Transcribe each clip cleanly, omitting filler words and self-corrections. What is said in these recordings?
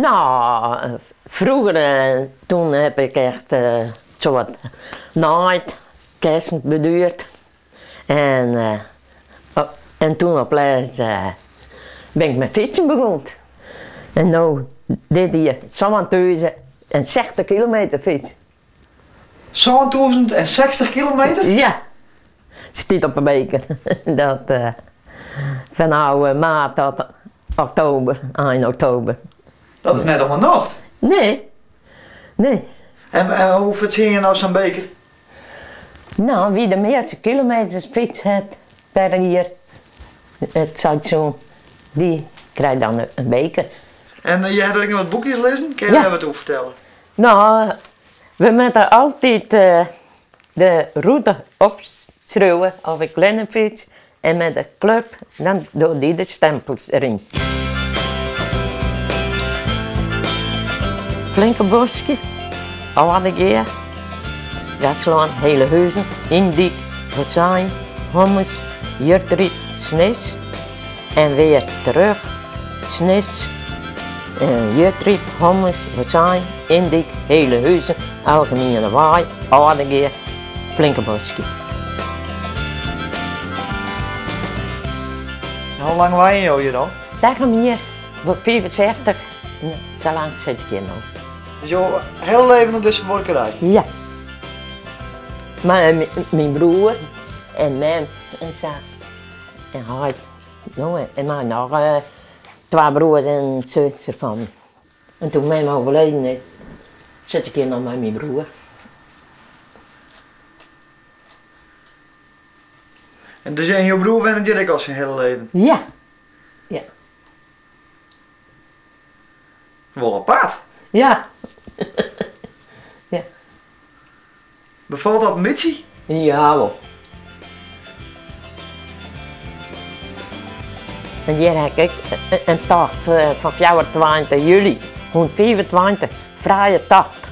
Nou, froeger toen heb ik echt soad naaid, kessens borduerd. En, en toen op lêst bin ik mei fytsen begûn. En no dit jier 7060 kilometer fytst. 7060 kilometer? Ja, stiet op 'e beker. Dat fanôf maart tot oktober, ein oktober. Dat is net om 'e nocht. Nee, nee. En hoe fertsjinje je no sa'n beker? No, wie de measte kilometers fytst hat per jier, it seizoen, dy krijt dan in beker. En je ha der ek noch wat boekjes lizzen, kinne je dêr wat oer fertelle? No, we moatte altyd de rûte opskriuwe of ik allinne fyts en met de klup, dan dogge dy de stempels deryn. Flinkeboskje, Aldegea, Gastlân, Hele Huzen, Yndyk, Wâldsein, Hommels, Jutryp, Snits en wer terug, Snits, Jutryp, Hommels, Wâldsein, Yndyk, Hele Huzen, Algemiene Wei, Aldegea, Flinkeboskje. En hoe lang wenje jo hjir al? Takom jier wurd ik 65, sa lang sit ik hjir no. Dus jo hiele leven op dizze buorkerij? Ja. Mar myn broer en mem en sa en heit en mei noch twa broers en in suster fan my. En toen mem overleden is, sit ik hjir noch mei myn broer. En dus en jo broer wennet hjir ek al syn hiele leven? Ja. Ja. Wol apart. Ja. Ja. Befalt dat in bytsje? Ja wol. En hjir ha ik ek in tocht fan 24 july, 125, frije tocht.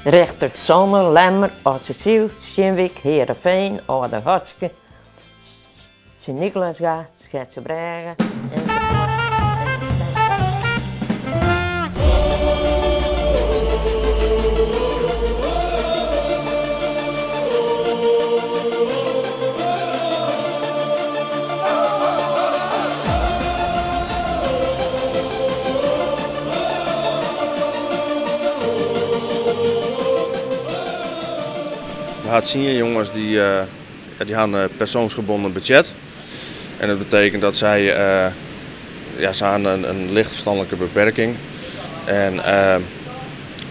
Rjochting Zwolle, Lemmer, Aussersiel, Stienwyk, Heerenveen, Aldehaske, Sint Nicolaasga, Skiertsebrêge, enzovoort. We ha tsien jonges dy dy ha in persoonsgebonden budget. En dat betekent dat sy ja, se ha in licht ferstanlike beperking. En dat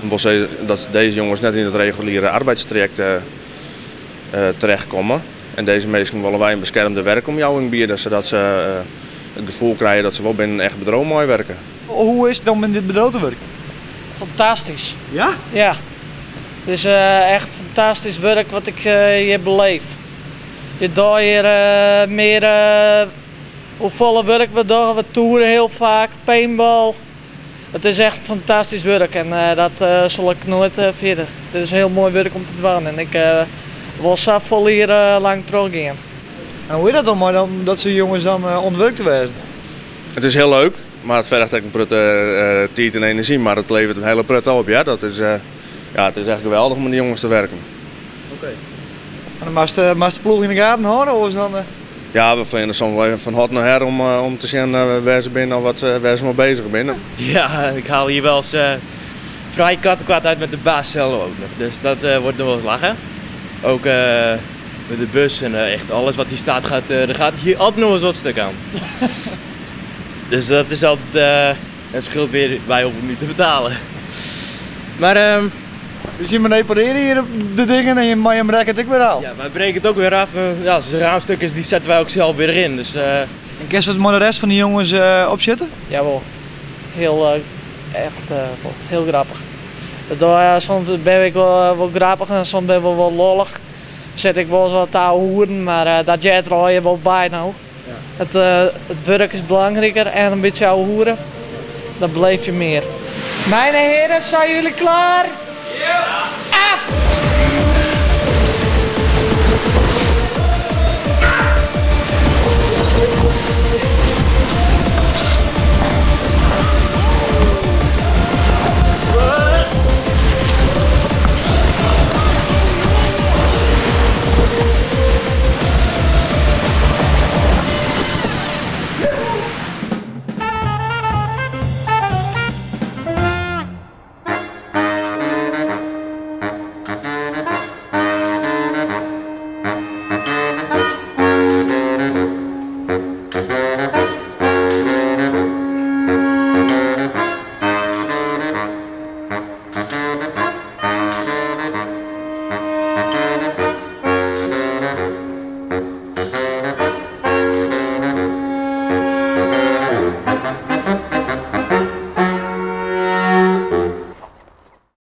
wol sizze dat dizze jonges net yn it reguliere arbeidstrajekt terechtkomme. En dizze minsken wolle wy in beskermde werkomjouwing biede, sadat se it gefoel krije dat se wol binnen in echt bedriuw meiwerke. Hoe is it om yn dit bedriuw te wurkjen? Fantastysk. Ja? Ja. It is echt fantastysk wurk wat ik hjir beleef. Je dogge hjir mear hoefolle wurk we dogge, we toeren hiel faak, paintball. It is echt fantastysk wurk en dat sil ik noait ferjitte. Dit is hiel moai wurk om te dwaan en ik wol sa folle jier lang trochgean. En hoe is dat om mei dat soart jonges dan oan it wurk te wêzen? It is hiel leuk, mar it ferget ek in protte tiid en enerzjy, mar it leveret in hiele protte op. Ja. Dat is, ja, it is echt geweldich om mei dy jonges te werken. Oké. En dan moatst moatst de ploech yn de gaten hâlde, oars dan. Ja, we fleane soms wol even fan hot nei her om te sjen wêr't se binne of wat, wêr't se mei bezich binne. Ja, ik haal hier wel eens vrij kattenkwaad uit met de baas zelf ook nog. Dus dat wordt nog wel eens lachen. Ook met de bus en echt alles wat hier staat, gaat, er gaat hier altijd nog eens wat stuk aan. Dus dat is altijd, het scheelt weer, wij hoeven niet te betalen. Maar, Dus je repareert hier de dingen en je, maar je breekt het ek wer ôf? Ja, wij breken het ook weer af. Ja, als het een raamstuk is, die zetten wij ook zelf weer in. Dus, En kinst it mei de rest fan de jonges opsjitte? Jawol, heel, echt heel grappich. Soms bin ik wol grappich en soms bin ik wol lollich. Sit ik wolris wat te ouwehoeren, mar dat heart der allegear wol by no. It wurk is belangriker en in bytsje ouwehoere, dan beleef je mear. Mijn heren, zijn jullie klaar? Ja!